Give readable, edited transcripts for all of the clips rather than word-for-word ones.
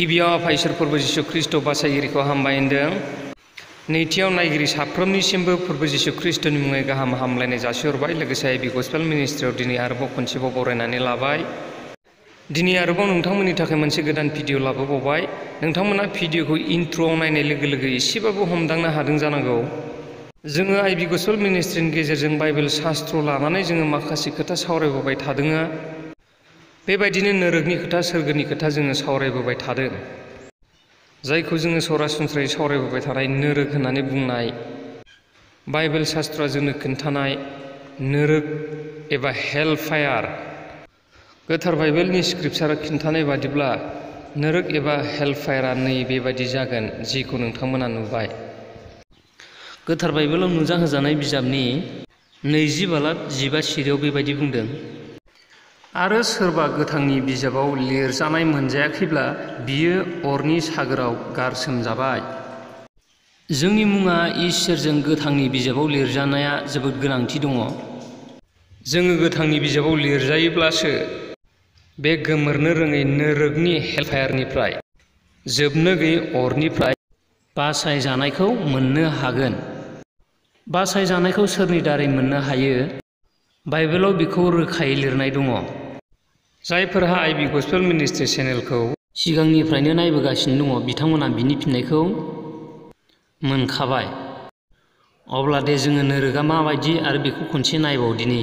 गिबियाव आफा इसोर फोरबो जिसु ख्रीष्ट बासायगिरिखौ हामबाय होनदों। नैथियाव नायगिरि साफ्रोमनिसिमबो फोरबो जिसु ख्रीष्टनि मुङै गाहाम हामलायनाय जासिहरबाय। लोगोसे आइबि गस्पेल मिनिस्ट्रियाव दिनै आरोबाव खनसेबाव बरायनानै लाबाय। दिनै आरोबाव नोंथांमोननि थाखाय मोनसे गोदान भिडिअ लाबोबावबाय। नोंथांमोना भिडिअखौ इन्ट्र'आव नायनाय लोगो लोगो एसेबाबो हमदांनो हादों जानांगौ। जोङो आइबि गस्पेल मिनिस्ट्रिनि गेजेरजों बाइबेल शास्त्र लानानै जोङो माखासे खोथा सावरायबोबाय थादों। बेबायदिनो नोरोगनि खोथा सोरगोनि खोथा जोङो सावरायबोबाय थादों। जायखौ जोङो सरासनस्रायै सावरायबोबाय थानाय नोरोग होननानै बुंनाय बाइबेल शास्त्रआ जोंनो खोन्थानाय नोरोग एबा हेल फायार। गोथार बाइबेलनि स्क्रिप्चारा खिन्थानाय बादिब्ला नोरोग एबा हेल फायारा नै बेबायदि जागोन जिखौ नोंथांमोना नुबाय। गोथार बाइबेलाव नुजाहोजानाय बिजाबनि 20:15 सिरियाव बेबायदि बुंदों। आरो सोरबा गोथांनि बिजाबाव लिरजानाय मोनजायाखैब्ला बियो अरनि सागोराव गारसोमजाबाय। जोंनि मुङा इसोरजों गोथांनि बिजाबाव लिरजानाया जोबोद गोनांथि दङ। जोङो गोथांनि बिजाबाव लिरजायोब्लासो बे गोमोरनो रोङै नोरोगनि हेलफायारनिफ्राय जोबनो गैयै अरनिफ्राय बासायजानायखौ मोननो हागोन। बासायजानायखौ सोरनि दारै मोननो हायो? बाइबेलाव बेखौ रोखायै लिरनाय दङ। जायफोरहा आइबि गस्पेल मिनिस्ट्रि चेनेलखौ सिगांनिफ्रायनो नायबोगासिनो दङ बिथांमोना बिनि फिननायखौ मोनखाबाय। अब्ला दे जोङो नोरोगा माबायदि आरो बेखौ खनसे नायबावदिनि।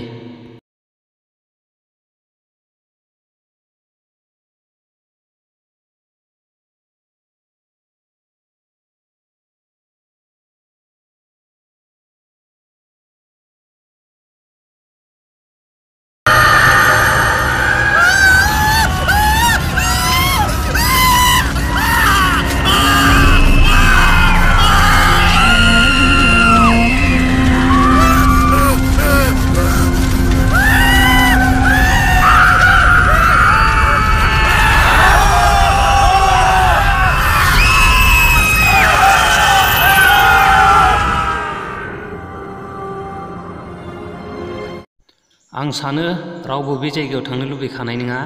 आं सानो रावबो बे जायगायाव थांनो लुबैखानाय नङा।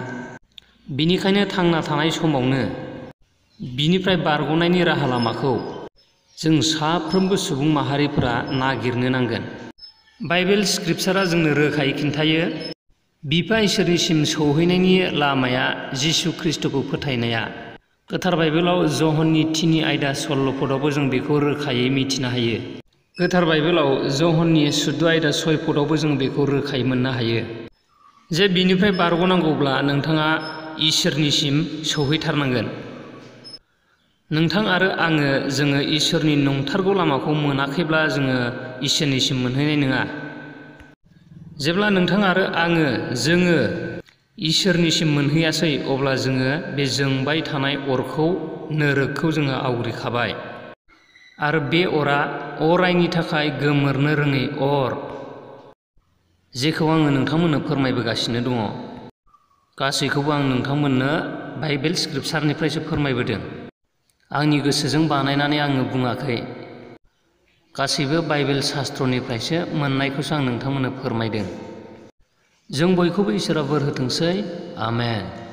बिनिखायनो थांना थानाय समावनो बिनिफ्राय बारग'नायनि राहा लामाखौ जों साफ्रोमबो सुबुं माहारिफोरा नागिरनो नांगोन। बाइबेल स्क्रिप्चारा जोंनो रोखायै खिन्थायो बिफा इसोरनिसिम सौहैनायनि लामाया जिसु ख्रीष्टखौ फोथायनाया। गोथार बाइबेलाव ज'हननि 3 आयदा 16 पदआवबो जों बेखौ रोखायै मिथिनो हायो। गोथार बाइबेलाव ज'हननि 14 आयदा 6 पदआवबो जों बेखौ रोखायै मोननो हायो जे बिनिफ्राय बारग'नांगौब्ला नोंथाङा इसोरनिसिम सौहैथारनांगोन। नोंथां आरो आङो जोङो इसोरनि नंथारगौ लामाखौ मोनाखैब्ला जोङो इसोरनिसिम मोनहैनाय नङा। जेब्ला नोंथां आरो जोङो इसोरनिसिम मोनहैयासै अब्ला जोङो बे जोंबाय थानाय अरखौ नोरोगखौ जोङो आवग्रिखाबाय। आरो बे अरा अरायनि थाखाय गोमोरनो रोङै अर, जेखौ आङो नोंथांमोननो फोरमायबोगासिनो दङ। गासैखौबो आं नोंथांमोननो बाइबेल स्क्रिप्चारनिफ्रायसो फोरमायबोदों। आंनि गोसोजों बानायनानै आङो बुङाखै। गासैबो बाइबेल शास्त्रनिफ्रायसो मोननायखौसो आं नोंथांमोननो फोरमायदों। जों बयखौबो इसोरा बोर होथोंसै। आमेन।